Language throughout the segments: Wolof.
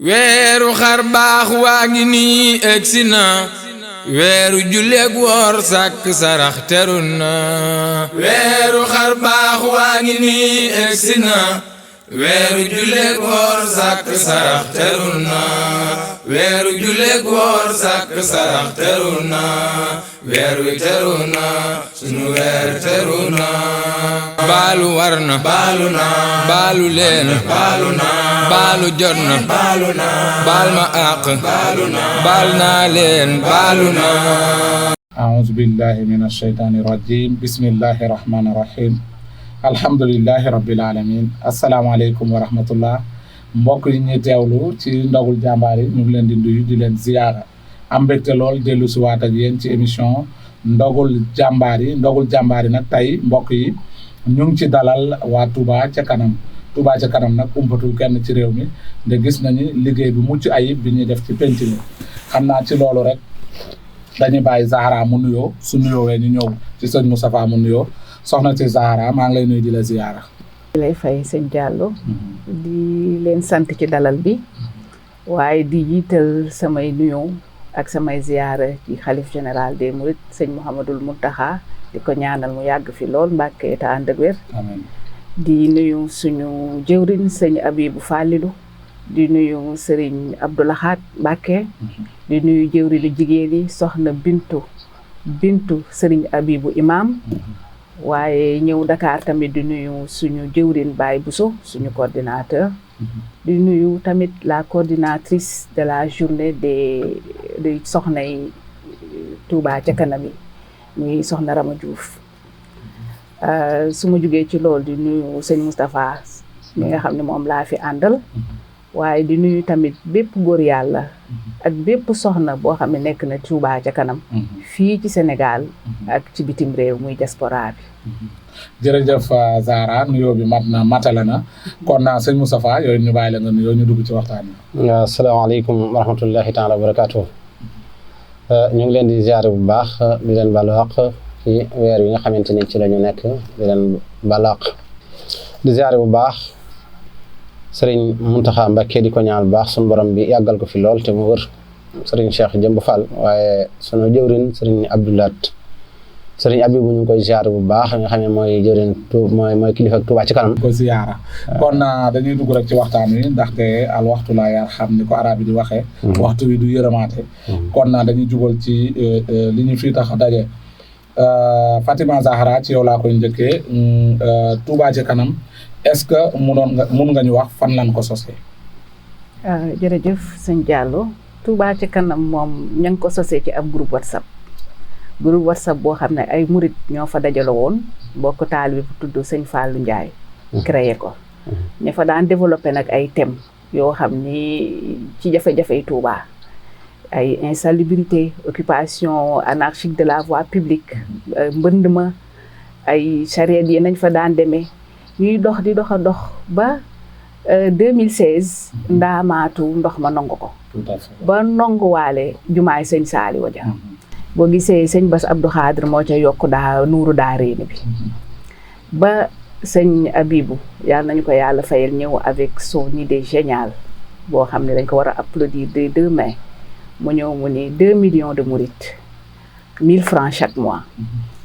weeru xar baax waa ngi nii egsi na weeru julleek woor sàkk sarax teru na weeru xar baax waa ngi nii egsi na weeru julleek woor sàkk sarax teru na weeru julleek woor sàkk sarax teru na weer wi teru na sunu weer teru na baalu war na baalu na baalu leen baalu na baalu jot na baalu na baal ma àq baalu na baal naa leen baalu na a'uuzu billahi minash shaytaani rajiim bismillahi rahmaani rahiim alhamdulillahi rabbil alamin asalaamaaleykum wa rahmatullah mbokk yi ñuy teewlu ci ndogul jàmbaar yi ñu ngi leen di nuyu di leen ziyaara am mbégte lool dellu si waat ak yéen ci émission ndogul jàmbaar yi nag tey mbokk yi ñu ngi ci dalal waa Touba ca kanam Touba ca kanam nag umpatul kenn ci réew mi nde gis nañu liggéey bi mucc ayib bi ñuy def ci penc mi xam naa ci loolu rek dañuy bàyyi Zahra mu nuyoo su nuyoowee ñu ñëw ci sëñ Moustapha mu nuyoo soxna ci Zahra maa ngi lay nuyu di la ziyaara. di lay fay sëñ Diallo. di leen sant ci dalal bi. waaye di jiital samay nuyoo ak samay ziyaara ci xalif général des Mourides sëñ Mouhamadul Mountakha di ko ñaanal mu yàgg fi lool Mbàkke te ànd ak wér. amiin di nuyu suñu jëwriñ sëñ Abibu Fallilu di nuyu sëriñ Abdoulahat Mbàkke di nuyu jëwriñu jigéen yi soxna Bintu sëriñ Abibu Imam. waaye ñëw Dakar tamit di nuyu suñu jëwriñ Baye Bousso suñu coordinateur. di nuyu tamit la coordinatrice de la journée des soxna yi Touba ca kanam yi muy soxna Rama Diouf. su ma jugee ci loolu di nuyu sëñ Moustapha mi nga xam ne moom laa fi àndal. waaye di nuyu tamit bépp góor yàlla ak bépp soxna boo xam ne nekk na Touba ca kanam. fii ci Sénégal ak ci bitim réew muy diaspora bi. jërëjëf Zahra nuyoo bi matale na kon sëñ Moustapha yooyu ñu bàyyi la nga nuyoo ñu dugg ci waxtaan bi. waaw asalaamaaleykum wa rahmatullahi taala wa barakaatu. ñu ngi leen di ziare bu baax di leen balu àq ci weer yi nga xamante ni ci la ñu nekk di leen balu àq di ziare bu baax sëriñ Mountakha Mbacké di ko ñaan bu baax suñu borom bi yàggal ko fi lool te mu wër sëriñ Cheikh Jëmb Fall waaye sunu jëwrin sëriñ Abdoulaat sëriñ Abibu ñu ngi koy ziare bu baax nga xam ne mooy jëwrin mooy kilifa Touba ci kanam ko ziara kon dañuy dugg rek ci waxtaan wi ndaxte al waxtu laa yar xam ni ko arab yi di waxee waxtu wi du yërëmaate kon dañuy jubal ci li ñu fii tax daje Fatima Zahra ci yow laa koy njëkkee Touba ci kanam est-ce que mun nga ñu wax fan lan ko sosee. jërëjëf sëñ Diallo Touba ci kanam moom ña ngi ko sosee ci ab groupe WhatsApp boo xam ne ay murit ñoo fa dajale woon bokk taalibe bu tudd sëñ Fallou Ndiaye. créé ko. ña fa daan développé nag ay thèmes yoo xam ni ci jafe-jafey Touba ay insalubrité occupation anarchique de la voie publique mbënd ma ay charrette yi nañ fa daan demee ñuy dox di dox a dox ba 2016 ndaamaatu ndox ma nangu ko. ba nanguwaale jumaay sëñ Saaliw ja boo gisee sëñ Bass Abdou Khadre moo ca yokk nuuru daareeni bi ba sëñ Abibu yàlla nañu ko yàlla fayal ñëw avec son idée géniale boo xam ne dañ ko war a applaudir des deux mains mu ñëw mu ni 2 millions de mourides 1000 francs chaque mois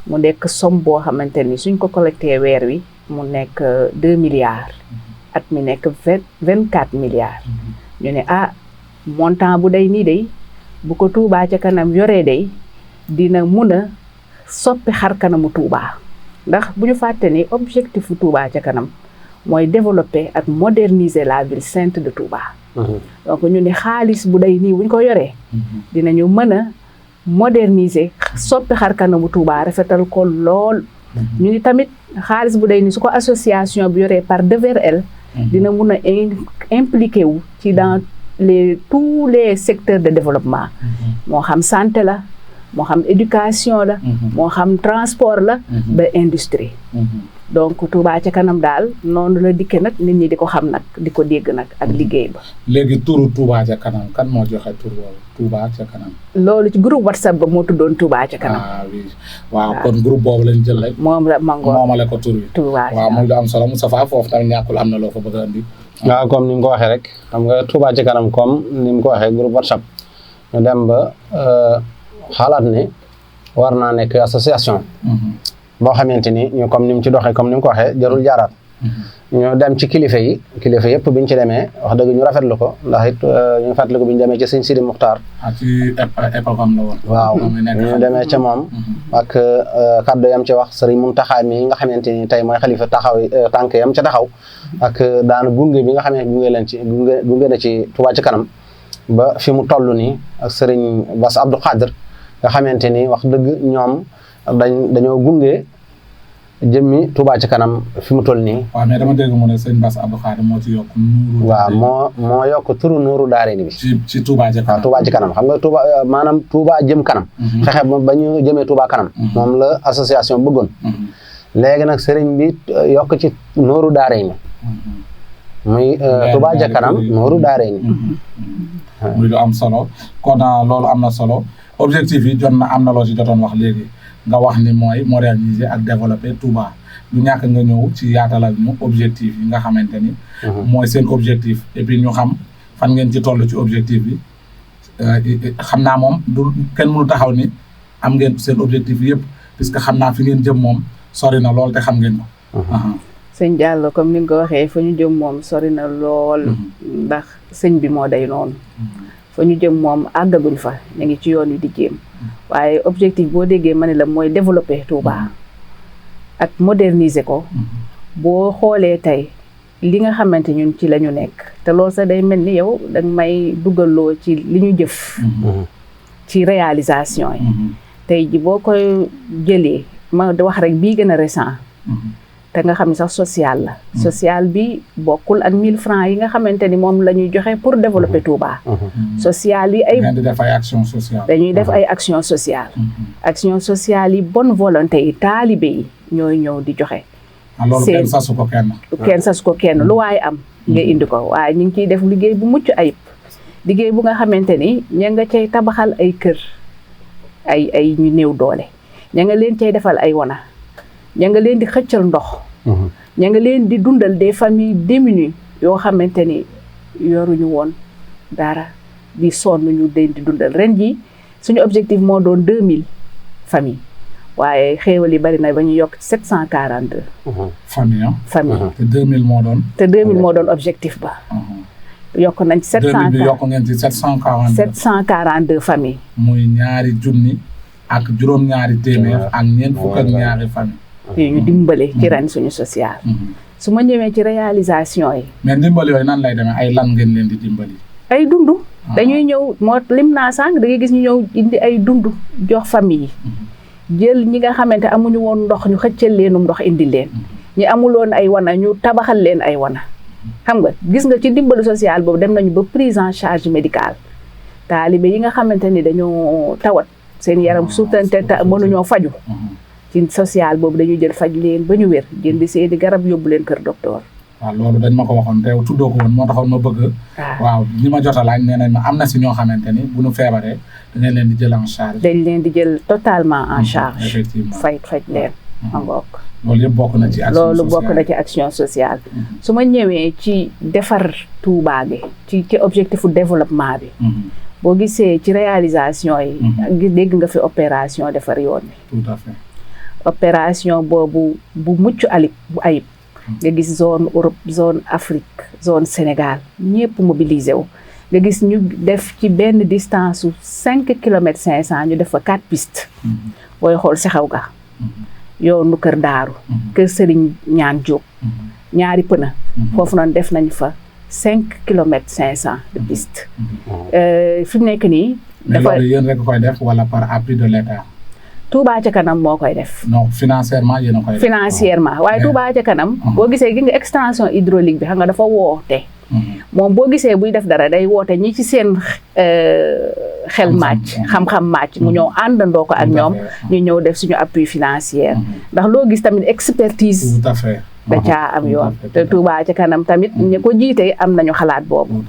mu nekk somme boo xamante ni suñ ko collecté weer wi mu nekk 2 milliards at mi nekk 24 milliards ñu ne montant bu day nii day bu ko Touba ca kanam yoree day dina mun a soppi xar kanamu Touba ndax bu ñu fàtte ni objectif Touba ca kanam mooy développer ak moderniser la ville sainte de Touba. donc ñu ne xaalis bu day nii bu ñu ko yoree dinañu mën a moderniser soppi xar kanamu Touba rafetal ko lool. ñu ni tamit xaalis bu day nii su ko association bi yoree par devers elle dina mun a impliqué wu ci dans tous les secteurs de développement moo xam santé la moo xam éducation la moo xam transport la ba industrie donc Touba ca kanam daal noonu la dikke nag nit ñi di ko xam nag di ko dégg nag ak liggéey ba léegi turu Touba ca kanam kan moo joxe tur boobu Touba ca kanam loolu ci groupe WhatsApp ba moo tuddoon Touba ca kanam oui waaw kon groupe boobu lañ jël rek moom la mangoo moomale ko tur wi Touba waaw muy lu am solo Moustapha foofu tamit ñàkkul am na loo fa bëgg a andi waaw comme ni mu ko waxee rek xam nga Touba ci kanam comme ni mu ko waxee groupe WhatsApp ñu dem ba xalaat ne war naa nekk association boo xamante ni ñu comme ni mu ci doxee comme ni mu ko waxee jarul jaaraat ñu dem ci kilifa yëpp biñ ci demee wax dëgg ñu rafetlu ko ndax it ñu ngi fàttaliku bi ñu demee ci sëñ Sidi Muxtaar ci époque am la woon waaw ñu demee ca moom ak kaddu yam ci wax sëriñ Muntaxa mi nga xamante ni tey mooy xalifa taxaw tànk yam ca taxaw ak daan gunge bi nga xam ne gunge na ci Touba ci kanam ba fi mu toll nii ak sëriñ Bass Abdou Khadre nga xamante ni wax dëgg ñoom dañoo gunge jëmmi Touba ci kanam fi mu toll nii. waaw mais dama dégg mu ne sëñ Bass Abdou Khadre moo ci yokk nuuru. waaw moo yokk turu nuuru daarayni bi. ci Touba ci kanam. waaw Touba ci kanam xam nga Touba maanaam Touba jëm kanam. fexe ba ñu jëmee Touba kanam. moom la association bëggoon. léegi nag sëriñ bi yokk ci nuuru daarayni. muy Touba ca kanam nuuru daarayni. muy lu am solo kon loolu am na solo objectif yi am na loo ci jotoon wax léegi. nga wax ni mooy moderniser ak développer Touba du ñàkk nga ñëw ci yaatalal ñu objectif yi nga xamante ni mooy seen objectif et puis ñu xam fan ngeen ci toll ci objectif bi xam naa moom du kenn mënu taxaw ni am ngeen seen objectif yëpp puisque xam naa fi ngeen jëm moom sori na lool te xam ngeen ko sëñ Diallo comme ni nga ko waxee fa ñu jëm moom sori na lool ndax sëñ bi moo day noonu fa ñu jëm moom àggaguñ fa ñu ngi ci yoon wi di jéem waaye objectif boo déggee ma ne la mooy développer Touba ak moderniser ko boo xoolee tey li nga xamante ñun ci la ñu nekk te loolu sax day mel ni yow danga may dugaloo ci li ñu jëf ci réalisation yi tey ji boo koy jëlee ma wax rek bii gën a récent te nga xam ne sax social la social bi bokkul ak 1000 francs yi nga xamante ni moom la ñuy joxe pour développer Touba social yi ay dañuy def ay action sociale dañuy def ay action sociale action sociale yi bonne volonté yi taalibe yi ñooy ñëw di joxe loolu kenn sasu ko kenn lu waaye am nga indi ko waaye ñu ngi ciy def liggéey bu mucc ayib liggéey bu nga xamante ni ña nga cay tabaxal ay kër ay ñu néew doole ña nga leen cay defal ay wana ña nga leen di xëccal ndox ña nga leen di dundal des familles démunies yoo xamante ni yoruñu woon dara di sonn ñu leen di dundal ren ji suñu objectif moo doon 2000 familles waaye xéewal yi bari na ba ñu yokk 742 famille te 2000 moo doon objectif ba yokk nañ 700 bi yokk ngeen ci 742 familles muy ñaari junni ak juróom-ñaari téeméer ak ñeent fukk ak ñaari famille yu ñu dimbale ci ren suñu social su ma ñëwee ci réalisation yi mais dimbali yooyu nan lay demee ay lan ngeen leen di dimbali ay dund dañuy ñëw moo lim naa sànq da ngay gis ñu ñëw indi ay dund jox famille yi jël ñi nga xamante amuñu woon ndox ñu xëccal leenum ndox indi leen ñi amuloon ay wana ñu tabaxal leen ay wana xam nga gis nga ci dimbalu social boobu dem nañu ba prise en charge médicale taalibe yi nga xamante ni dañoo tawat seen yaram suutante te mënuñoo faju ci social boobu dañuy jël faj leen ba ñu wér jënd seeni garab yóbbu leen kër docteur. waaw loolu dañ ma ko waxoon te tuddoo ko woon moo taxoon ma bëgg. waaw ñi ma jot a laaj nee nañ ma am na si ñoo xamante ni bu ñu feebaree dañ leen di jël en charge. dañ leen di jël totalement en charge. effectivement faj leen. loolu yëpp bokk na ci action sociale loolu bokk na ci action sociale. su ma ñëwee ci defar Touba bi ci objectifu développement bi. boo gisee ci réalisation yi. dégg nga fi opération defar yoon bi. tout à fait. opération boobu bu mucc ayib nga gis zone Europe zone Afrique zone Sénégal ñëpp mobilisé wu nga gis ñu def ci benn distance su 5,5 km ñu def fa 4 pistes booy xool si xaw ga yoonu Kër Daaru Kër Sëriñ Ñaan Jóob ñaari pëna foofu noonu def nañ fa 5,5 km de piste fi mu nekk nii dafa mais loolu yéen rek koy def wala par appui de l'État. Touba ca kanam moo koy def. non financièrement yéen a koy def. financièrement waaye Touba ca kanam. boo gisee gi nga extension hydraulique bi xam nga dafa woote. moom boo gisee buy def dara day woote ñi ci seen xel màcc xam-xam màcc mu ñëw àndandoo ko ak ñoom ñu ñëw def suñu appui financier ndax loo gis tamit expertise. tout à fait. da caa am yoon te Touba ca kanam tamit ñi ko jiite am nañu xalaat boobu.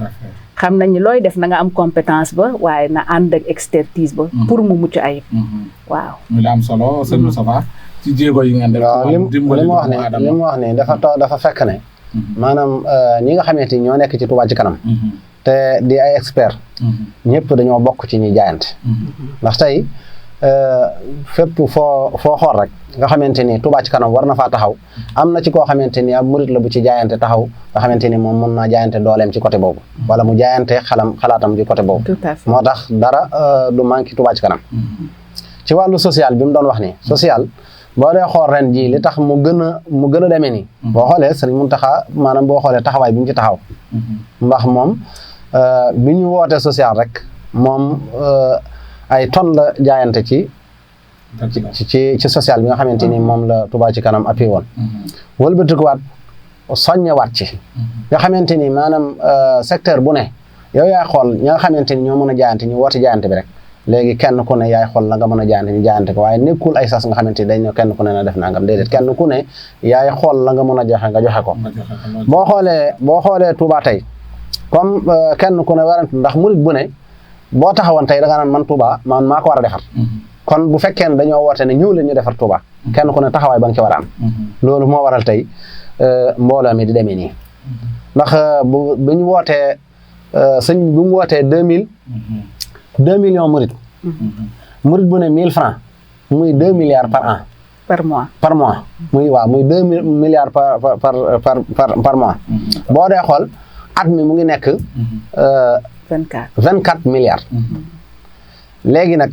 xam nañ ni looy def na nga am compétence ba waaye na ànd ak expertise ba. pour mu mucc ayib. waaw. ñu la am solo sëñ Moustapha ci jéego yi ngeen def. waaw li mu wax ne dafa fekk ne maanaam ñi nga xamante ni ñoo nekk ci Touba ci kanam te di ay expert ñëpp dañoo bokk ci ñuy jaayante ndax tey fépp foo xool rek nga xamante ni Touba ci kanam war na faa taxaw am na ci koo xamante ni ab murit la bu ci jaayante taxaw nga xamante ni moom mën naa jaayante dooleem ci côté boobu wala mu jaayante xalaatam ci côté boobu moo tax dara du manqué Touba ci kanam ci wàllu social bi mu doon wax ni social boo dee xool ren jii li tax mu gën a demee nii boo xoolee Sëriñ Muntaxa maanaam boo xoolee taxawaay bi mu ci taxaw ndax moom bi ñu wootee social rek moom ay tonnes la jaayante ci social bi nga xamante ni moom la Touba ci kanam appui woon wëlbatikuwaat soññewaat ci nga xamante ni maanaam secteur bu ne yow yaay xool ñi nga xamante ni ñoo mën a jaayante ñu woote jaayante bi rek léegi kenn ku ne yaay xool la nga mën a jaayante ñu jaayante ko waaye nekkul ay sas nga xamante ni dañ ne kenn ku ne na def nangam déedéet kenn ku ne yaay xool la nga mën a joxe nga joxe ko boo xoolee Touba tey comme kenn ku ne warante ndax murit bu ne boo taxawoon tey da nga naan man Touba man maa ko war a defar kon bu fekkee ne dañoo woote ne ñëw leen ñu defar Touba kenn ku ne taxawaay ba nga ci war a am loolu moo waral tey mbooloo mi di demee nii ndax bu ñu wootee sëñ bu mu wootee 2 millions murit bu ne 1000 francs muy 2 milliards par an par mois muy 2 milliards par mois boo dee xool at mi mu ngi nekk 24 milliards léegi nag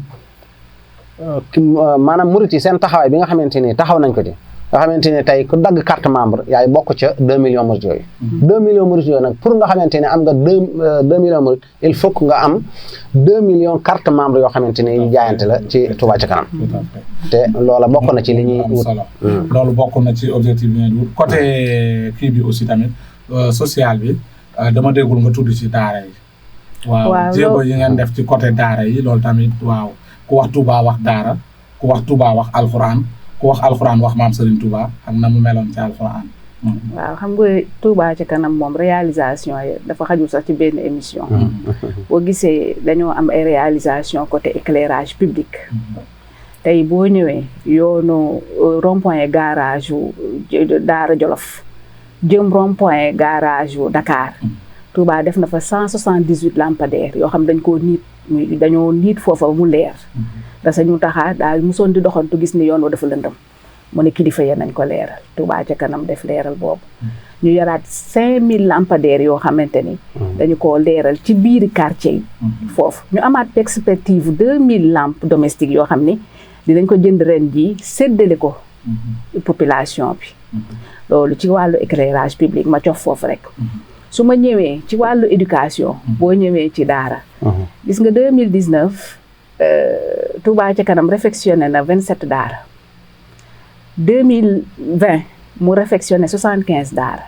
maanaam murit yi seen taxawaay bi nga xamante ni taxaw nañ ko ci nga xamante ni tey ku dagg carte membre yaay bokk ca 2 millions murit yooyu 2 millions murit yooyu nag pour nga xamante ni am nga 2 millions murit il faut que nga am 2 millions carte membre yoo xamante ni yu jaayante la ci Touba ci kanam te loola bokk na ci li ñuy wut loolu bokk na ci objectif bi ngeen wut côté kii bi aussi tamit social bi dama déggul nga tudd ci daara yi waaw jéego yi ngeen def ci côté daara yi loolu tamit waaw ku wax Touba wax daara ku wax Touba wax alxuraan ku wax alxuraan wax maam Serigne Touba ak na mu meloon ci alxuraan waaw xam nga Touba ci kanam moom réalisation yi dafa xajul sax ci benn émission boo gisee dañoo am ay réalisation côté éclairage public tey boo ñëwee yoonu rond-point garage yu Daara Jolof jëm rond-point garage yu Dakar Touba def na fa 178 lampadaires yoo xam dañ koo dañoo niit foofa mu leer parce que ñu taxaa daal mosoon di doxantu gis ni yoon wa dafa lëndëm mu ne kilifa ya nañ ko leeral Touba ca kanam def leeral boobu ñu yaraat 5000 lampadaires yoo xamante ni dañu ko leeral ci biiri quartier yi foofu ñu amaat perspective 2000 lampes domestiques yoo xam ni dinañ ko jënd ren jii séddale ko population bi loolu ci wàllu éclairage public ma cof foofu rek su ma ñëwee ci wàllu éducation boo ñëwee ci daara gis nga 2019 Touba ca kanam réfectionné na 27 daara 2020 mu réfectionné 75 daara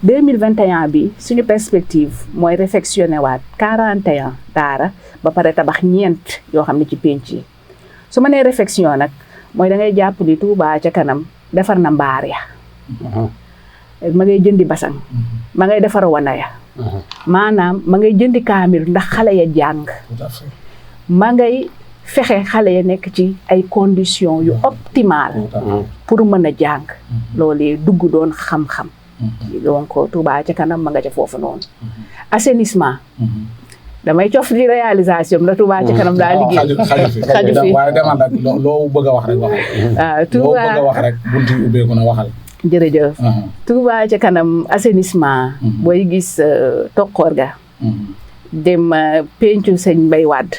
2021 bi suñu perspective mooy réfectionné waat 41 daara ba pare tabax ñeent yoo xam ne ci penc yi su ma nee réfection nag mooy da ngay jàpp ni Touba ca kanam defar na mbaar ya ma ngay jëndi basang ma ngay defar wana ya maanaam ma ngay jëndi kaamil ndax xale ya jàng ma ngay fexe xale ya nekk ci ay conditions yu optimales pour mën a jàng loolee dugg doon xam-xam donc Touba ca kanam ma nga ca foofu noonu assainissement damay cof di réalisation la Touba ca kanam daa liggéey xaju fi waaye demal rek loo bëgg a wax rek waxal waaw Touba loo bëgg a wax rek buntu ubbeeku na waxal jërëjëf Touba ca kanam assainissement booy gis tokkoor ga dem pencu sëñ Mbay Wàdd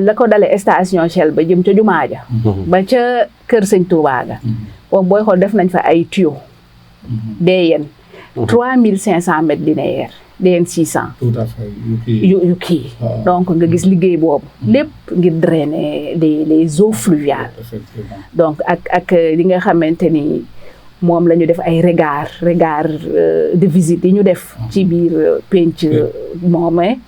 la ko dale station Shell ba jëm ca jumaa ja ba ca kër sëñ Touba ga boobu booy xool def nañ fa ay tuyau DN 3500 mètres linéaires DN 600 tout à fait yu kii donc nga gis liggéey boobu lépp ngir drainer les eaux fluviales donc ak li nga xamante ni moom la ñu def ay regard de visite yi ñu def ci biir penc moomee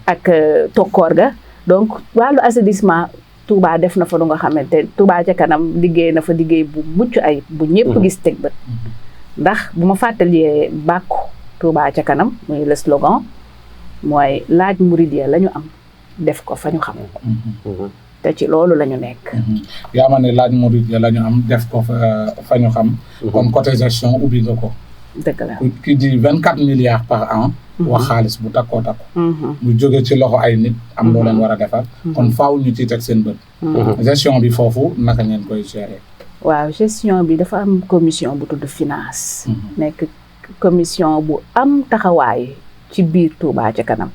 ak tokkoor ga donc wàllu assainissement Touba def na fa lu nga xamante Touba ca kanam liggéey na fa liggéey bu mucc ay bu ñëpp gis teg bët ndax bu ma fàttalee bàkku Touba ca kanam muy le slogan mooy laaj murid ya la ñu am def ko fa ñu xam te te ci loolu la ñu nekk. yaa ma ne laaj murid ya la ñu am def ko fa ñu xam. comme côté gestion ubbi nga ko. dëgg la ki di 24 milliards par an. wax xaalis bu takkoo takku. mu jóge ci loxo ay nit am loo leen war a defar. kon faaw ñu ciy teg seen bët. gestion bi foofu naka ngeen koy gérer. waaw gestion bi dafa am commission bu tudd finance. nekk commission bu am taxawaay ci biir Touba ca kanam.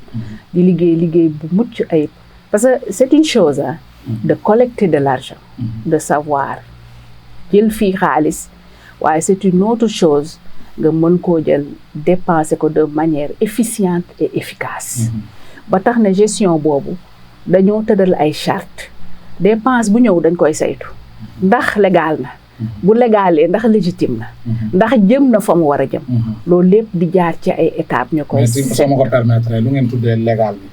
di liggéey bu mucc ayib. parce que c'est une chose de collecter de l'argent, de savoir jël fii xaalis waaye c'est une autre chose nga mën koo jël dépenser ko de manière efficiente et efficace. ba tax na gestion boobu dañoo tëddal ay charte dépense bu ñëw dañ koy saytu ndax légal na bu légalee ndax légitime na ndax jëm na fa mu war a jëm loolu lépp di jaar ci ay étapes ñu koy. mais si soo ma ko permettre lu ngeen tuddee légal bi.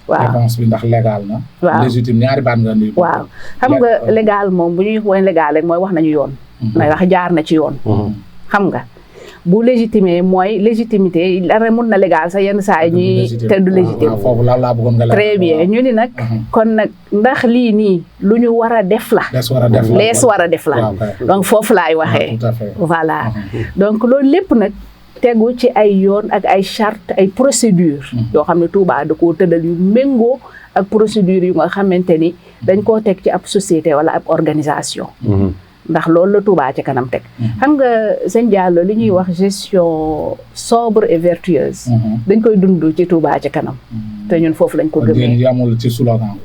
waaw dépense bi ndax légal na. waaw légitime ñaari baat nga nii. waaw xam nga légal moom bu ñuy woowee légal rek mooy wax nañu yoon. mooy wax jaar na ci yoon. xam nga bu légitimé mooy légitimité dara mun na légal sax yenn saa yi ñuy te du légitime. foofu laa bëggoon nga très bien ñu ni nag. kon nag ndax lii nii lu ñu war a def la. lees war a def la donc foofu laay waxee. voilà donc loolu lépp nag. tegu ci ay yoon ak ay charte ay procédure yoo xam ne Touba da koo tëddal yu méngoo ak procédure yu nga xamante ni dañ koo teg ci ab société wala ab organisation ndax loolu la Touba ca kanam teg xam nga sëñ Diallo li ñuy wax gestion sobre et vertueuse dañ koy dund ci Touba ca kanam te ñun foofu lañ ko gëmee yamul ci slogan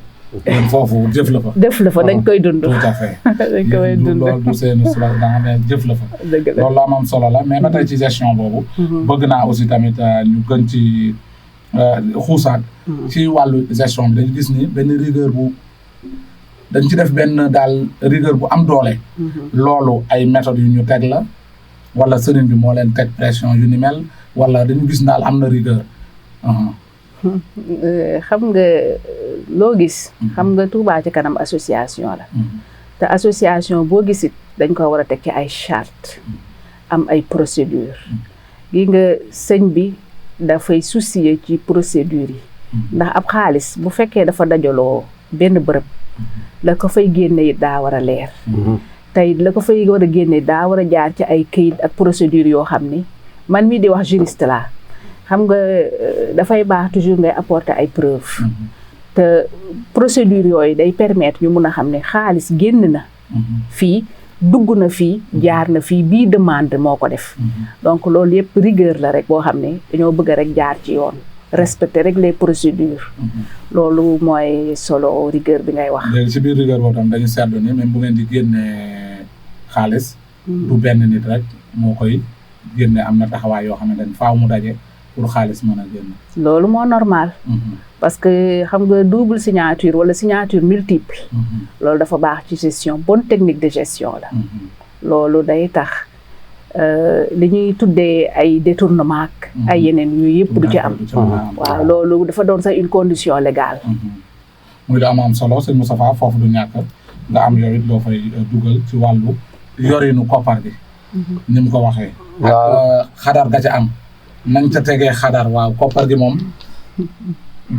foofu jëf la fa. jëf la fa dañ koy dund. tout à fait dañ koy dund loolu du seen slogan mais jëf la fa. dëgg la loolu la am solo la mais ba tey ci gestion boobu. bëgg naa aussi tamit ñu gën ci xuusaat. ci wàllu gestion bi dañu gis ni benn rigueur bu dañ ci def benn daal rigueur bu am doole. loolu ay méthodes yu ñu teg la wala sëriñ bi moo leen teg pression yu ni mel wala dañu gis daal am na rigueur. xam nga loo gis xam nga Touba ca kanam association la te association boo gisit dañ ko war a teg ci ay charte am ay procédure gi nga sëñ bi dafay soucier ci procédure yi ndax ab xaalis bu fekkee dafa dajaloo benn bërëb la ko fay génne it daa war a leer tey la ko fay war a génne daa war a jaar ci ay këyit ak procédure yoo xam ni man mii di wax juriste laa xam nga dafay baax toujours ngay apporter ay preuves te procédure yooyu day permettre ñu mun a xam ne xaalis génn na fii dugg na fii jaar na fii bii demande moo ko def donc loolu yëpp rigueur la rek boo xam ne dañoo bëgg rek jaar ci yoon respecter rek les procédures loolu mooy solo rigueur bi ngay wax. léegi ci biir rigueur boobu tam dañu seetlu ni même bu ngeen di génnee xaalis du benn nit rek moo koy génne am na taxawaay yoo xamante ne faaw mu daje pour xaalis mën a génn. loolu moo normal. parce que xam nga double signature wala signature multiple. loolu dafa baax ci gestion bonne technique de gestion la. loolu day tax li ñuy tuddee ay détournement ak ay yeneen yu yëpp du ci am. waaw loolu dafa doon sax une condition légale. muy da am solo sëñ Moustapha foofu du ñàkk nga am yow it loo fay dugal ci wàllu yorinu koppar gi. ni mu ko waxee. ak xadar ga ca am. nañ ca tegee xadar waaw koppar gi moom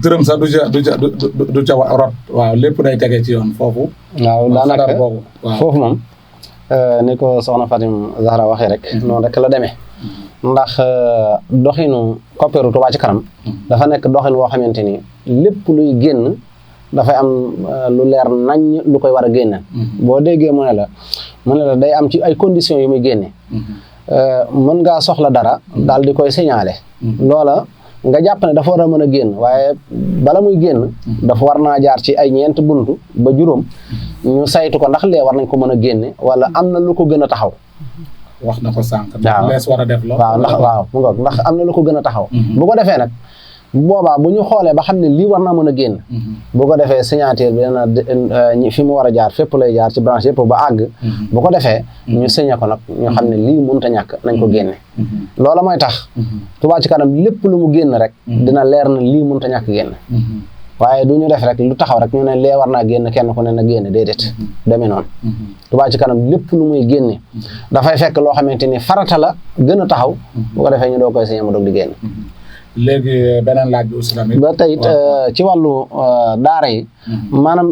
dërëm sax du ca rot waaw lépp day tegee ci yoon foofu. waaw daanaka boobu foofu moom ni ko soxna Fatim Zahra waxee rek noonu rek la demee ndax doxinu kopparu Touba ci kanam dafa nekk doxin woo xamante ni lépp luy génn dafay am lu leer nañ lu koy war a génne boo déggee mu ne la day am ci ay conditions yu muy génne mën ngaa soxla dara daal di koy signaler loola nga jàpp ne dafa war a mën a génn waaye bala muy génn dafa war naa jaar ci ay ñeent buntu ba juróom ñu saytu ko ndax lee war nañ ko mën a génne wala am na lu ko gën a taxaw wax na ko sànq ndax lees war a def la waaw ndax am na lu ko gën a taxaw bu ko defee nag boobaa bu ñu xoolee ba xam ne lii war naa mën a génn bu ko defee signature bi dana fi mu war a jaar fépp lay jaar ci branche yëpp ba àgg bu ko defee ñu signé ko nag ñu xam ne lii mënut a ñàkk nañ ko génne loola mooy tax Touba ci kanam lépp lu mu génn rek dina leer na lii mënut a ñàkk génn waaye du ñu def rek lu taxaw rek ñu ne lee war naa génn kenn ku ne na génne déedéet demee noonu Touba ci kanam lépp lu muy génne dafay fekk loo xamante ni farata la gën a taxaw bu ko defee ñu doo koy signé mu doog di génn léegi beneen laaj bi aussi tamit. ba tey it ci wàllu daara yi. maanaam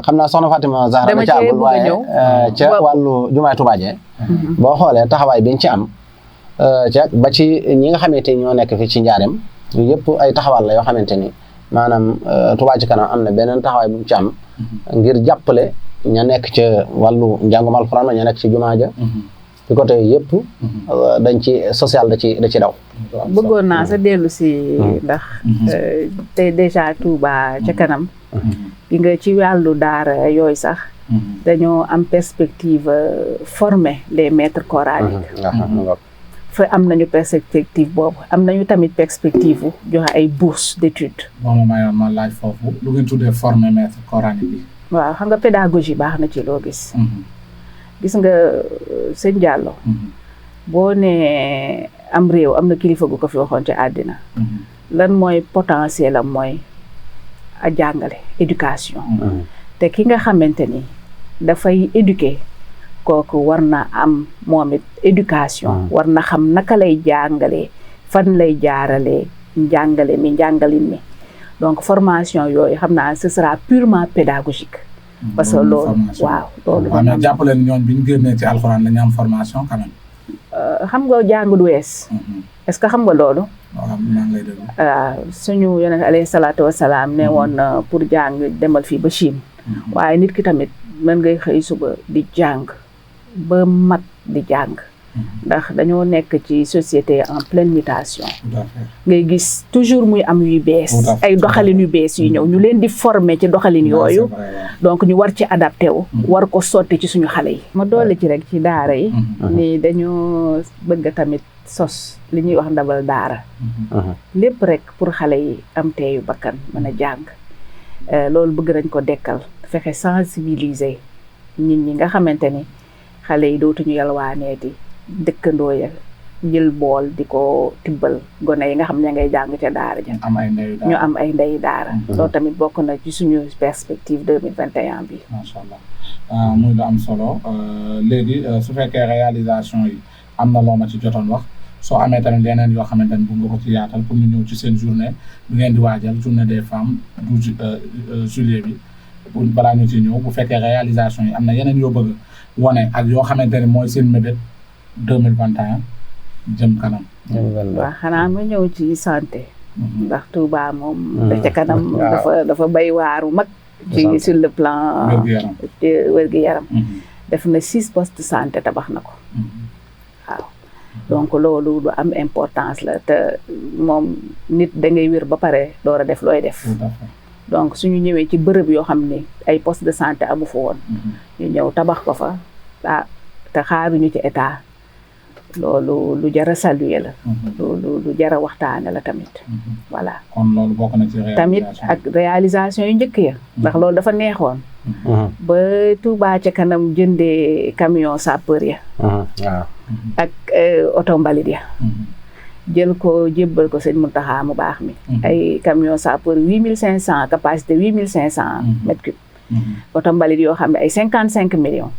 xam naa soxna Fatima Zahra da ca agul waaye ca wàllu jumaay Touba Dieng. boo xoolee taxawaay biñ ci am ca ba ci ñi nga xamante ni ñoo nekk fi ci njaareem yëpp ay taxawal la yoo xamante ni maanaam Touba ci kanam am na beneen taxawaay bu ci am ngir jàppale ña nekk ca wàllu njàngum alxuraan ña nekk ci jumaa ja ci côté yëpp dañ ci social da ci daw. bëggoon naa sa dellu si ndax te déjà Touba ca kanam gi nga ci wàllu daara yooyu sax dañoo am perspective former les maîtres coraniques fa am nañu perspective boobu am nañu tamit perspective joxe ay bourses d'études. moom ma laaj foofu lu ngeen tuddee former maître coranique bi. waaw xam nga pédagogie baax na ci loo gis. gis nga sëñ Diallo. boo nee am réew am na kilifa gu ko fi waxoon ci àddina. lan mooy potentiel am mooy a jàngale éducation. te ki nga xamante ni dafay éduquer kooku war na am moom it éducation. war na xam naka lay jàngalee fan lay jaaralee njàngalin mi donc formation yooyu xam naa ce sera purement pédagogique. parce que loolu waaw loolu. waaw mais jàpp leen ñoom bi ñu génnee ci alxuraan la ñu am formation quand même. xam nga jàng du wees. est-ce que xam nga loolu. waaw maa ngi lay déglu. suñu yonent alayhi salaatu wa salaam ne woon pour jàng demal fii ba Chine. waaye nit ki tamit mën ngay xëy suba di jàng ba mat di jàng. ndax dañoo nekk ci société en pleine mutation. ngay gis toujours muy am yu bees. ay doxalin yu bees yu ñëw ñu leen di former ci doxalin yooyu. donc ñu war ci adapté wu. war ko sotti ci suñu xale yi. ma dolli ci rek ci daara yi. ni dañoo bëgg tamit sos li ñuy wax ndabal daara. lépp rek pour xale yi am teeyu bakkan mën a jàng. loolu bëgg nañ ko dekkal fexe sensibiliser nit ñi nga xamante ni xale yi dootuñu yalwaaneeti dëkkandoo ya jël bool di ko tibbal gone yi nga xam ne ngay jàng ca daara ja ñu am ay ndey daara loolu tamit bokk na ci suñu perspective 2021 bi macha allah muy lu am solo léegi su fekkee réalisation yi am na loo ma ci jotoon wax soo amee tamit leneen yoo xamante ni bu nga ko ci yaatal pour ñu ñëw ci seen journée bi ngeen di waajal journée des femmes 12 juillet bi pour balaa ñu ci ñëw bu fekkee réalisation yi am na yeneen yoo bëgg wane ak yoo xamante ni mooy seen mébét 2021 jëm kanam. waaw xanaa ma ñëw ci santé. ndax Touba moom. da ca kanam dafa bay waaru mag. ci sur le plan. wér-gu-yaram def na 6 postes de santé tabax na ko. waaw donc loolu lu am importance la te moom nit da ngay wér ba pare door a def looy def. donc suñu ñëwee ci bërëb yoo xam ne ay postes de santé amu fa woon. ñu ñëw tabax ko fa te xaaruñu ci état. loolu lu jar a saluer la. lu jar a waxtaane la tamit. voilà kon loolu bokk na ci réalisation tamit ak réalisation yu njëkk ya. ndax loolu dafa neexoon. ba Touba ca kanam jëndee camion sapeur ya. ak oto mbalit ya. jël ko jébbal ko sëñ Mountakha mu baax mi. ay camion sapeur 8500 capacité 8500 mètres cubes. oto mbalit yoo xam ne ay 55 millions.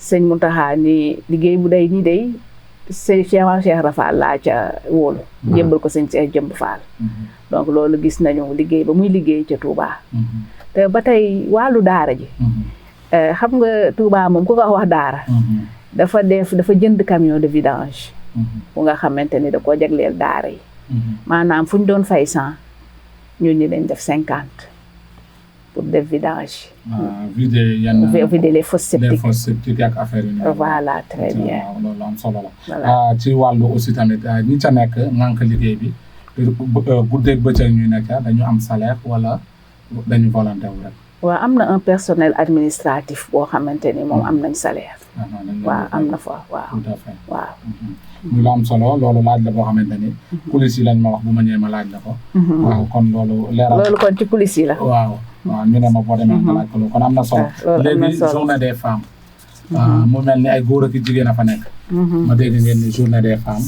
sëñ Mountakha ni liggéey bu day nii day. Cheikh Rafal laa ca wóolu jébbal ko sëñ Cheikh Jëmb Fall donc loolu gis nañu liggéey ba muy liggéey ca Touba te ba tey wàllu daara ji xam nga Touba moom ku ko wax daara dafa jënd camion de vidange bu nga xamante ni da koo jagleel daara yi maanaam fu ñu doon fay 100 ñun ñi dañ def 50 pour def vidange. vider les fosses septiques. les fosses septiques ak affaire yi. voilà très bien. loolu am solo la. ci wàllu aussi tamit ñi ca nekk ngànk liggéey bi guddeeg bëccëg ñuy nekk dañu am salaire wala dañu volontaire wu rek. waaw am na un personnel administratif boo xamante ni moom am nañ salaire. waaw am na fa waaw. tout à fait waaw. ñu la am solo loolu laaj la boo xamante ni. police yi lañ ma wax bu ma ñëwee ma laaj la ko. waaw kon loolu leeral. loolu kon ci police yi la. waaw ñu ne ma boo demee nga laaj ko loolu kon am na solo. léegi journée des femmes. mu mel ni ay góor ak jigéen a fa nekk. ma dégg ngeen ni journée des femmes.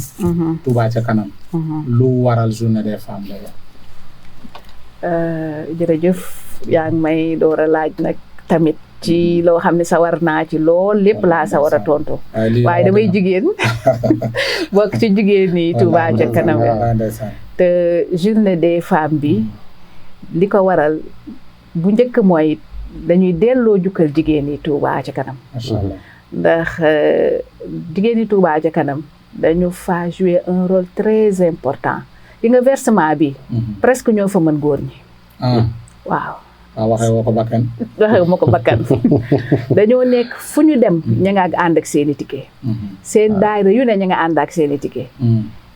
Touba ca kanam. lu waral journée des femmes la yow. jërëjëf yaa ngi may door a laaj nag tamit. ci loo xam ne sawar naa ci lool lépp laa sawar a tontu waaye damay jigéen bokk ci jigéen ñi Touba ca kanam te te journée des femmes bi li ko waral bu njëkk mooy dañuy delloo jukkal jigéen yi Touba ca kanam. macha allah ndax jigéen yi Touba ca kanam dañu fa jouer un rôle très important li nga versement bi presque ñoo fa mën góor ñi. waaw. waxee woo ko bakkan. waxee ma ko bakkan dañoo nekk fu ñu dem ña nga ànd ak seen i ticket. seen daayira yu ne ña nga ànd ak seen i ticket.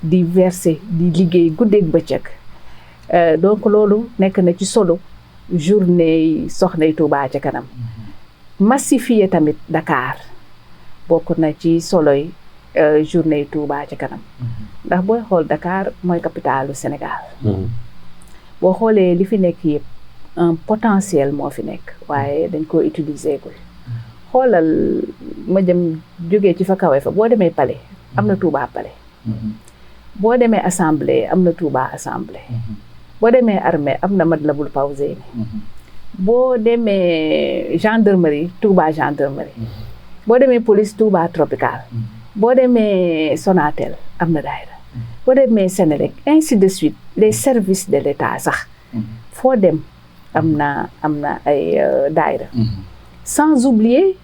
di verser di liggéey guddeeg bëccëg. donc loolu nekk na ci solo journée soxna yi Touba ca kanam. massifier tamit Dakar bokk na ci soloy journée yi Touba ca kanam. ndax booy xool Dakar mooy capitalu Sénégal. boo xoolee li fi nekk yëpp un potentiel moo fi nekk waaye dañ koo utiliser gul. xoolal ma jëm jógee ci fa kawe fa boo demee palais am na Touba palais. boo demee assemblée am na Touba assemblée. boo demee armée am na Matlaboul Fawzeyni. boo demee gendarmerie Touba gendarmerie. boo demee police Touba tropical. boo demee Sonatel am na daayira. boo demee Sénélec ainsi de suite les services de l'État sax. foo dem am na ay daayira. sans oublier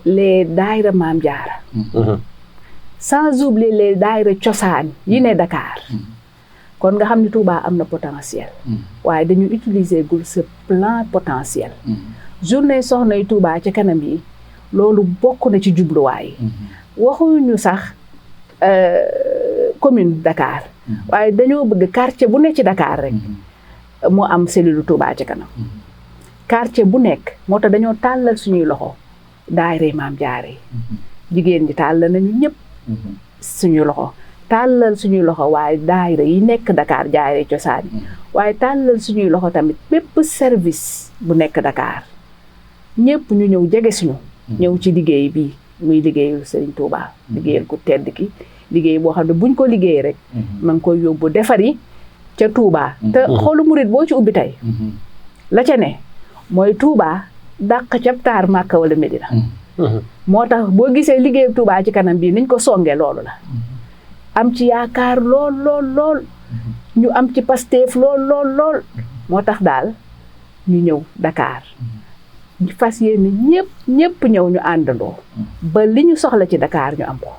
les daayira Maam Jaara. sans oublier les daayira cosaan yi ne Dakar. kon nga xam ne Touba am na potentiel. waaye dañu utiliser gul ce plan potentiel. journée soxna yu Touba ca kanam yi loolu bokk na ci jubluwaay. waxuñu sax commune Dakar. waaye dañoo bëgg quartier bu nekk ci Dakar rek. mu am cellule Touba ca kanam. quartier bu nekk moo tax dañoo tàllal suñuy loxo daayira Maam Jaara yi. jigéen ñi tàllal nañu ñëpp. suñuy loxo tàllal suñuy loxo waaye daayira yi nekk Dakar jaaree cosaan yi. waaye tàllal suñuy loxo tamit bépp service bu nekk Dakar ñëpp ñu ñëw jege suñu. ñëw ci liggéey bi muy liggéeyu Serigne Touba. liggéeyal ku tedd ki liggéey boo xam ne buñ ko liggéeyee rek. ma ngi koy yóbbu defari ca Touba. te xoolu murit boo ci ubbi tey. la ca ne mooy Touba dàq ca taar Màkka wala Medina. moo tax boo gisee liggéeyu Touba ci kanam bii niñ ko songee loolu la. am ci yaakaar lool ñu am ci Pastef lool moo tax daal ñu ñëw Dakar ñu fas yéene ñëpp ñëw ñu àndandoo ba li ñu soxla ci Dakar ñu am ko.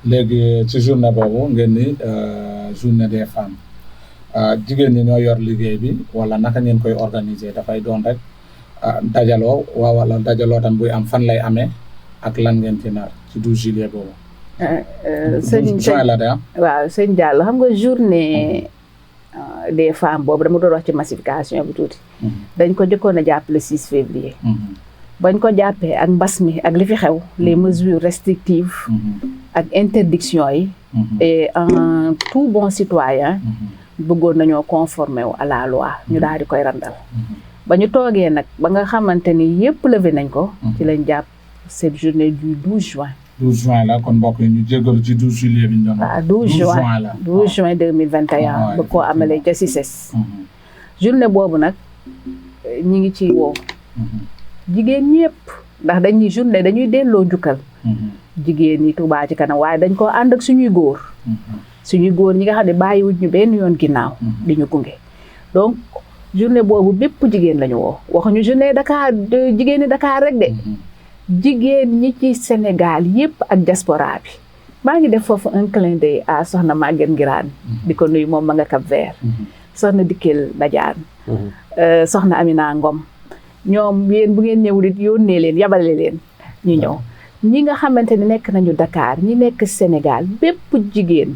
léegi ci journée boobu ngeen ni journée des femmes jigéen ñi ñoo yor liggéey bi wala naka ngeen koy organiser dafay doon rek dajaloo wala dajaloo tam buy am fan lay amee ak lan ngeen ci nar ci 12 juillet boobu. sëñ Diallo xam nga journée des femmes boobu dama doon wax ci massification bi tuuti. dañ ko jëkkoon a jàpp le 6 février. bañ ko jàppee ak mbas mi ak li fi xew les mesures restrictives ak interdiction yi. et en tout bon citoyen bëggoon nañoo conformer wu à la loi ñu daal di koy randal. ba ñu toogee nag ba nga xamante ni yëpp levé nañ ko. ci lañ jàpp cette journée du 12 juin. 12 juin la kon mbokk yi ñu jégalu ci 12 juillet bi ñu doon. waaw 12 juin la 12 juin 2021. ba koo amalee ca CICES. journée boobu nag ñi ngi ci woo. jigéen ñëpp ndax dañuy journée dañuy delloo njukkal. jigéen ñi Touba ci kanam waaye dañ koo ànd ak suñuy góor. suñuy góor ñi nga xam ne bàyyiwuñ ñu benn yoon ginnaaw. di ñu gunge donc journée boobu bépp jigéen lañu woo waxuñu journée Dakar jigéen ñi Dakar rek de. jigéen ñi ci Sénégal yëpp ak diaspora bi maa ngi def foofu un clin d'œil à soxna Maguette Ngiraan di ko nuyu moom ma nga Cap Vert. soxna Dikel Badiane. soxna Amina Ngom ñoom yéen bu ngeen ñëwul it yónnee leen yabale leen ñu ñëw ñi nga xamante ne nekk nañu Dakar ñi nekk Sénégal bépp jigéen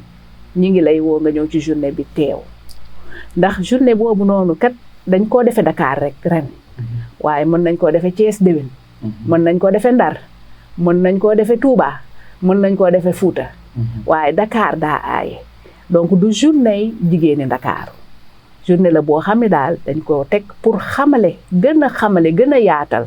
ñi ngi lay woo nga ñëw ci journée bi teew ndax journée boobu noonu kat dañ koo defee Dakar rek ren waaye mën nañ koo defee Thiès déwén. mën nañ koo defee Ndar mën nañ koo defee Touba mën nañ koo defee Fouta. waaye Dakar daa aaye donc du journée jigéeni Dakar journée la boo xam ne daal dañ koo teg pour xamale gën a yaatal.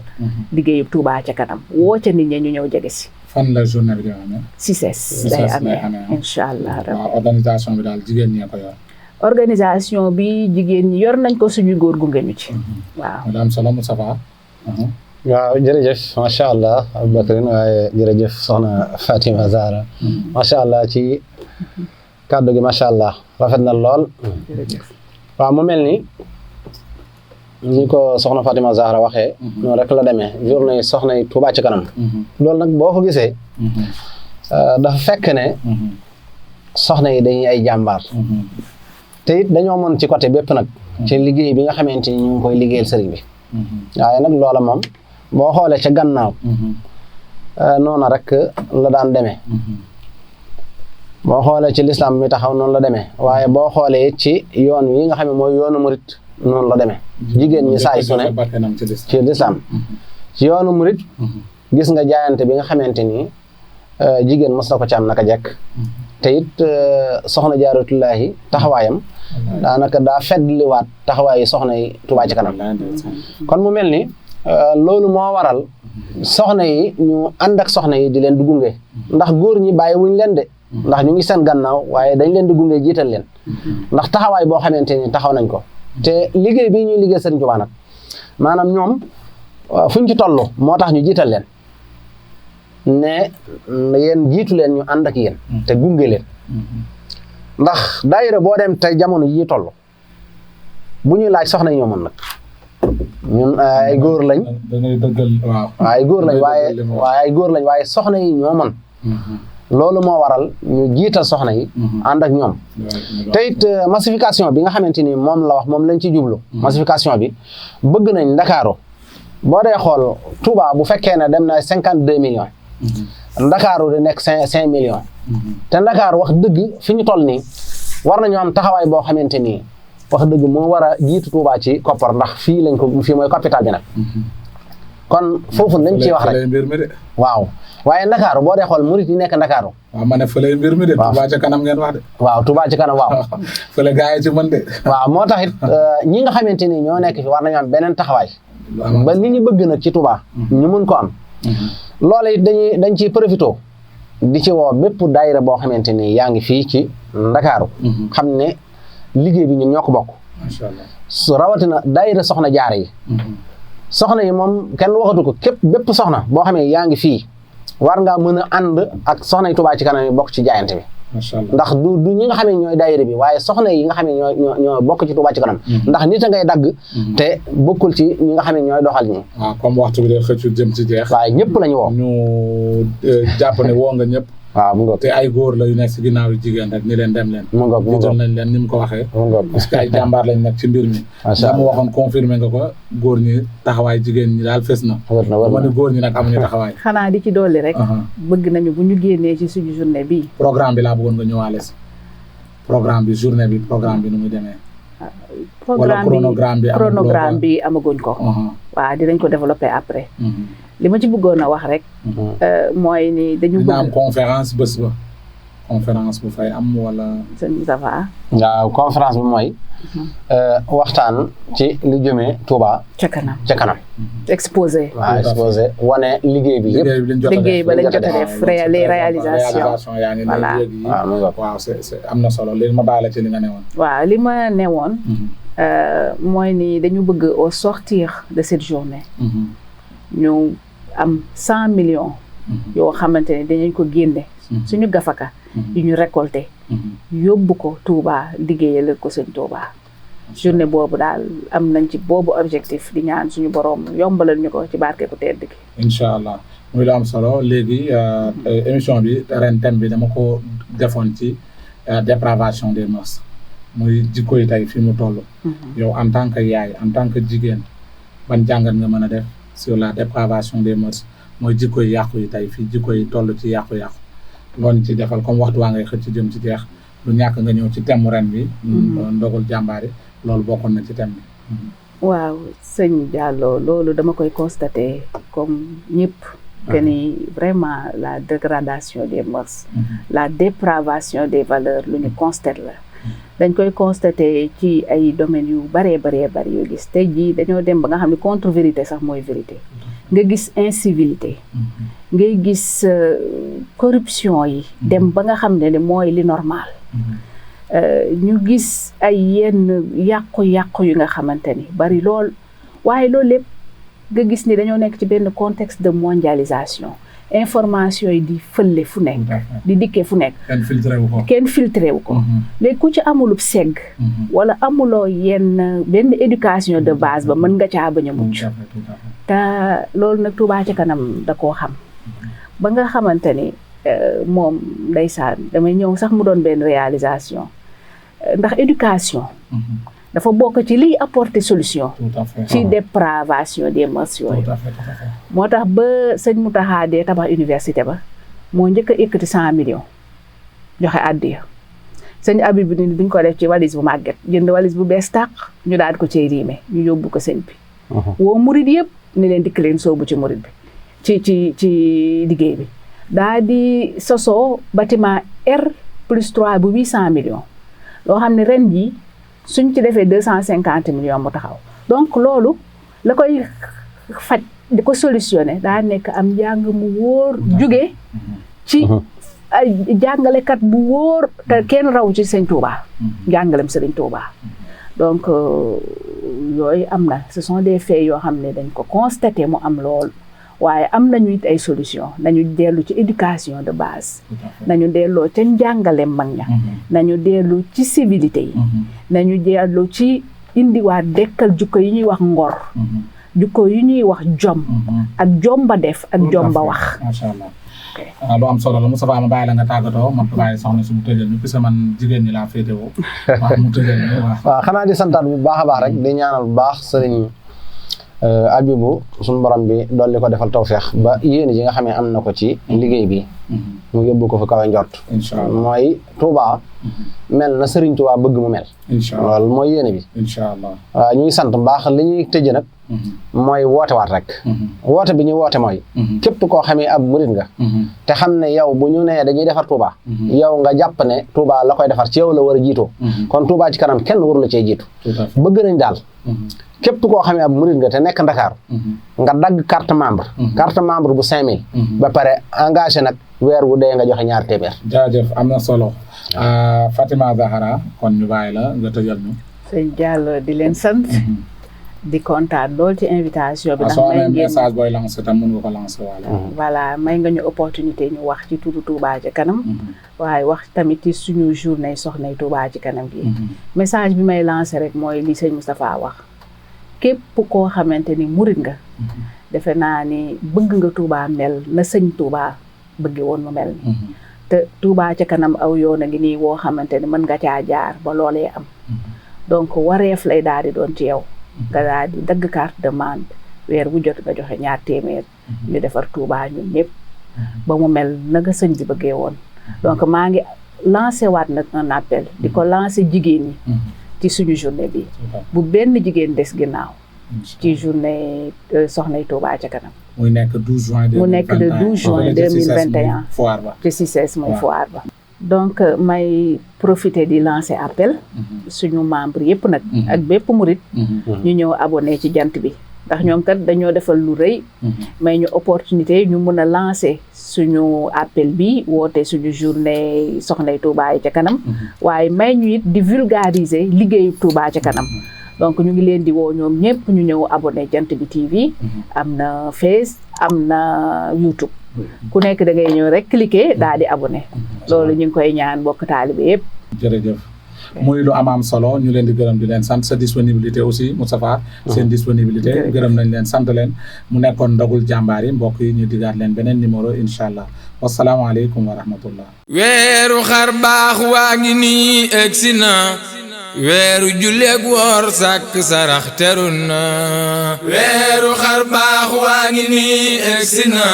liggéeyu Touba ca kanam woo ca nit ñi ñu ñëw jege si. fan la journée bi di amee. CICES day amee incha allah. waaw organisation bi daal jigéen ñee ko yor. organisation bi jigéen ñi yor nañ ko suñu góor gunge ñu ci. waaw madame Solo Moustapha. waaw jërëjëf macha allah Aboubacrin waaye jërëjëf soxna Fatima Zahra macha allah ci kàddu gi macha allah rafet na lool. waaw mu mel ni ko soxna Fatima Zahra waxee. noonu rek la demee journée soxna yi Touba ci kanam. loolu nag boo ko gisee. dafa fekk ne. soxna yi dañuy ay jàmbaar. te it dañoo mën ci côté bépp nag. ci liggéey bi nga xamante ni ñu ngi koy liggéeyal sëriñ bi. waaye nag loola moom boo xoolee ca gannaaw. noona rek la daan demee. boo xoolee ci lislaam mi taxaw noonu la demee waaye boo xoolee ci yoon wi nga xam ne mooy yoonu murit noonu la demee. jigéen ñi saay su ne ci lislaam ci yoonu murit gis nga jaayante bi nga xamante ni jigéen mos na ko ci am naka jekk. te it soxna Jaaratullaahi taxawaayam daanaka daa feddliwaat taxawaayi soxna yi Touba ci kanam. kon mu mel ni loolu moo waral soxna yi ñu ànd ak soxna yi di leen di gunge ndax góor ñi bàyyi wuñ leen de ndax ñu ngi seen gannaaw waaye dañ leen di gunge jiital leen ndax taxawaay boo xamante ni taxaw nañ ko te liggéey bii ñuy liggéey Sëriñ Tuubaa nag maanaam ñoom fuñ ci toll moo tax ñu jiital leen ne yéen jiitu leen ñu ànd ak yéen te gunge leen ndax daayira boo dem te jamono yi toll bu ñuy laaj soxna yi ñoo mën nag ñun ay góor lañ. dañuy dëggal waaw. ay góor lañ waaye ay góor lañ waaye soxna yi ñoo mën. loolu moo waral ñu jiital soxna yi. ànd ak ñoom. te it massification bi nga xamante ni moom la wax moom lañ ci jublu. massification bi bëgg nañ Ndakaaru boo dee xool Touba bu fekkee ne dem na 52 millions. Ndakaaru di nekk 5 millions. te Ndakaaru wax dëgg fi ñu toll nii war nañu am taxawaay boo xamante ni. wax dëgg moo war a jiitu Touba ci koppar ndax fii mooy capital bi nag kon foofu lañ ciy wax rek waaw waaye Ndakaaru boo dee xool murit yi nekk Ndakaaru waaw ma ne fële mbir mi de Touba ci kanam ngeen wax de waaw Touba ci kanam waaw fële gaa yi ci mën de waaw moo tax it ñi nga xamante ni ñoo nekk fi war nañu am beneen taxawaay ba li ñu bëgg nag ci Touba ñu mun ko am loolu it dañ ciy profité di ci woo bépp daayira boo xamante ni yaa ngi fii ci Ndakaaru xam ne liggéey bi ñun ñoo ko bokk. macha allah su rawatina daayira soxna jaara yi. soxna yi moom kenn waxatu ko képp bépp soxna boo xamee yaa ngi fii war ngaa mën a ànd ak soxna yi Touba ci kanam yi bokk ci jaayante bi. macha allah ndax du ñi nga xam ne ñooy daayira bi waaye soxna yi nga xam ne ñoo bokk ci Touba ci kanam. ndax nit a ngay dagg. te bokkul ci ñi nga xam ne ñooy doxal ñi. waaw comme waxtu bi de xëccu jëm ci jeex. waaye ñëpp lañu woo. ñu jàpp ne woo nga ñëpp. waaw mu ngoog te ay góor la yu nekk si ginnaaw yu jigéen rek ni leen dem leen. mu ngoog jiital nañ leen ni mu ko waxee. mu ngoog parce que ay jàmbaar lañ nekk ci mbir mi. macha allah mu waxoon confirmé nga ko góor ñi taxawaay jigéen ñi daal fes na. war na ma ne góor ñi nag amuñu taxawaay. xanaa di ci dolli rek. bëgg nañu bu ñu génnee ci suñu journée bi programme bi laa bëggoon nga ñëwaale si. programme bi journée bi programme bi nu muy demee. chronogramme bi amaguñ ko. waaw dinañ ko développer après. li ma ci bëggoon a wax rek. mooy ni dañu bëgg. dina am conférence bés ba. conférence bu fay am wala. sëñ Safa. waaw conférence bi mooy. waxtaan ci li jëmee Touba. ca kanam ca kanam. exposé. waaw exposé wane liggéey bi yëpp. liggéey ba lañ jot a def les réalisations. yaa ngi voilà léegi waaw c'est am na solo léegi ma baale ci li nga ne woon. waaw li ma ne woon. mooy ni dañu bëgg au sortir de cette journée. ñu am 100 millions. yoo xamante ne dañu ko génne. suñu gafaka. yu ñu récolté. yóbbu ko Touba liggéeyal ko sëñ Touba. journée boobu daal am nañ ci boobu objectif di ñaan suñu borom yombalal ñu ko ci barke ku tedd gi. incha allah muy lu am solo léegi émission bi ren thème bi dama ko defoon ci dépravation des mœurs muy jikko yi tey fi mu toll. yow en tant que yaay en tant que jigéen ban jàngat nga mën a def sur la dépravation des mœurs mooy jikko yi yàqu yi tey fii jikko yi toll ci yàqu-yàqu. loolu ci defal comme waxtu waa ngay xëcc ci jëm ci jeex lu ñàkk nga ñëw ci thème ren bi. ndogul jàmbaari loolu bokkoon na ci thème bi. waaw sëñ Diallo loolu dama koy constater comme ñëpp. que ni vraiment la dégradation des mœurs. la dépravation des valeurs lu ñu constate la. dañ koy constater ci ay domaines yu bëree yoo gis tey jii dañoo dem ba nga xam ne contre vérité sax mooy vérité. nga gis incivilité. ngay gis corruption yi. dem ba nga xam ne mooy li normal. ñu gis ay yenn yàqu-yàqu yu nga xamante ni bari lool waaye loolu lépp nga gis ni dañoo nekk ci benn contexte de mondialisation information yi di fële fu nekk di dikkee fu nekk kenn filtré wu ko léegi ku ci amulub segg wala amuloo benn éducation de base ba mën nga caa bañ a mucc te loolu nag Touba ca kanam da koo xam ba nga xamante ni moom ndeysaan damay ñëw sax mu doon benn réalisation ndax éducation dafa bokk ci liy apporter solution ci dépravation des mœurs yooyu moo tax ba sëñ Mountakha dee tabax université ba moo njëkk a yëkkati 100 millions joxe àddiya sëñ Habib bi ni duñ ko def ci valise bu màgget jënd valise bu bees tàq ñu daal ko cay riime ñu yóbbu ko sëñ bi woo murid yëpp ni leen dikk leen soobu ci murid bi ci liggéey bi daa di sosoo bâtiment R+3 bu 800 millions loo xam ne ren jii suñ ci defee 250 millions mu taxaw donc loolu la koy faj di ko solutionné daa nekk am njàng mu wóor jóge ci ay jàngalekat bu wóor te kenn raw ci sëñ Touba jàngalem sëriñ Touba donc yooyu am na ce sont des faits yoo xam ne dañ ko constaté mu am lool waaye am nañu it ay solution nañu dellu ci éducation de base nañu delloo ca njàngale mag ña nañu dellu ci civilité yi nañu dellu ci indiwaat dekkal jukko yi ñuy wax ngor jukko yi ñuy wax jom ak jomba def ak jomba wax macha allah lu am solo la Moustapha ma bàyyi la nga tàggatoo ma bàyyi soxna su mu tëjal ñu puisque man jigéen ñi laa féetewoo wax mu tëjal ñu waaw xanaa di santaat bu baax a baax rek di ñaanal bu baax sëriñ Abibu suñu borom bi dolli ko defal tawfeex ba yéen ji nga xam ne am na ko ci liggéey bi mu yóbbu ko fa kawe njort mooy Touba mel na Serigne Touba bëgg mu mel loolu mooy yéene bi incha allah waaw ñu ngi sant baax li ñuy tëjee nag mooy woote waat rek woote bi ñu woote mooy képp koo xamee ab murit nga te xam ne yow bu ñu nee dañuy defar Touba yow nga jàpp ne Touba la koy defar ci yow la war a jiitoo kon Touba ci kanam kenn waru la cee jiitu bëgg nañ daal képp koo xamee ab murit nga te nekk Ndakaaru nga dagg carte membre bu 5000 ba pare engagé nag weer wu dee nga joxe 2 téeméer jaajëf am na solo Fatima Zahra kon ñu bàyyi la nga tëjal ñu sëñ Diallo di leen sant di kontaan lool ci invitation bi ndax may ngeen message booy lancé tam mën nga ko lancé wala voilà may nga ñu opportunité ñu wax ci turu Touba ci kanam waaye wax tamit ci suñu journée soxnay Touba ci kanam bi message bi may lancé rek mooy li sëñ Moustapha wax képp koo xamante ni murit nga defe naa ni bëgg nga Touba mel na sëñ Touba bëgge woon mu mel ni te Touba ca kanam aw yoon a ngi nii woo xamante ni mën nga caa jaar ba loolee am donc wareef lay daal di doon ci yow nga daal di dagg carte de membre weer bu jot nga joxe 2 téeméer ñu defar Touba ñun ñëpp ba mu mel na nga sëñ bi bëggee woon donc maa ngi lancé waat nag un appel di ko lancé jigéen ñi ci suñu journée bi bu benn jigéen des ginnaaw ci journée soxnay Touba ca kanam muy nekk 12 juin 2021 mu nekk le 12 juin 2021 foire ba ci CICES mooy foire ba donc may profiter di lancer appel suñu membre yëpp nag ak bépp murit ñu ñëw abonné ci jant bi ndax ñoom kat dañoo defal lu rëy may ñu opportunité ñu mën a lancer suñu appel bi woote suñu journée soxnay Touba yi ca kanam waaye may ñu it di vulgariser liggéeyu Touba ca kanam donc ñu ngi leen di woo ñoom ñëpp ñu ñëw abonné jant bi TV am na Face am na YouTube ku nekk da ngay ñëw rek cliquer daal di abonné loolu ñu ngi koy ñaan mbokk taalibe yëpp jërëjëf muy lu am solo ñu leen di gërëm di leen sant sa disponibilité aussi Moustapha seen disponibilité gërëm nañ leen sant leen mu nekkoon ndogul jàmbaar yi mbokk yi ñu digaat leen beneen numéro incha allah wasalaamaaleykum wa rahmatullah weeru xar baax waa ngi nii egsi na weeru julleek woor sàkk sarax teru na weeru xar baax waa ngi nii egsi na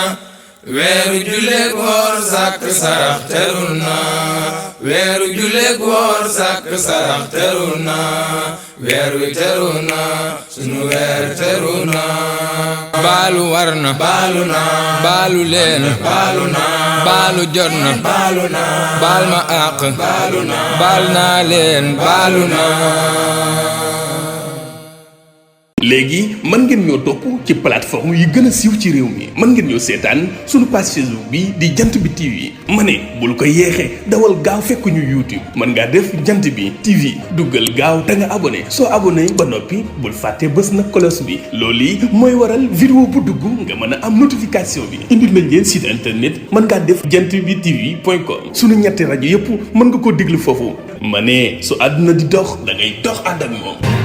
weeru julleek woor sàkk sarax teru na weeru julleek woor sàkk sarax teru na weer wi teru na sunu weer teru na baalu war na baalu na baalu leen baalu na baalu jot na baalu na baal ma àq baalu na baal naa leen baalu na léegi mën ngeen ñoo topp ci plateforme yi gën a siiw ci réew mi mën ngeen ñoo seetaan suñu page Facebook bi di jant bi TV ma ne bul ko yeexee dawal gaaw fekk ñu YouTube mën ngaa def jant bi TV duggal gaaw te nga abonné soo abonné ba noppi bul fàtte bës na cloche bi loolu yi mooy waral vidéo bu dugg nga mën a am notification bi indil nañ leen site internet mën ngaa def jant bi TV.com suñu ñetti rajo yëpp mën nga ko déglu foofu ma ne su àdduna di dox da ngay dox ànd ak moom.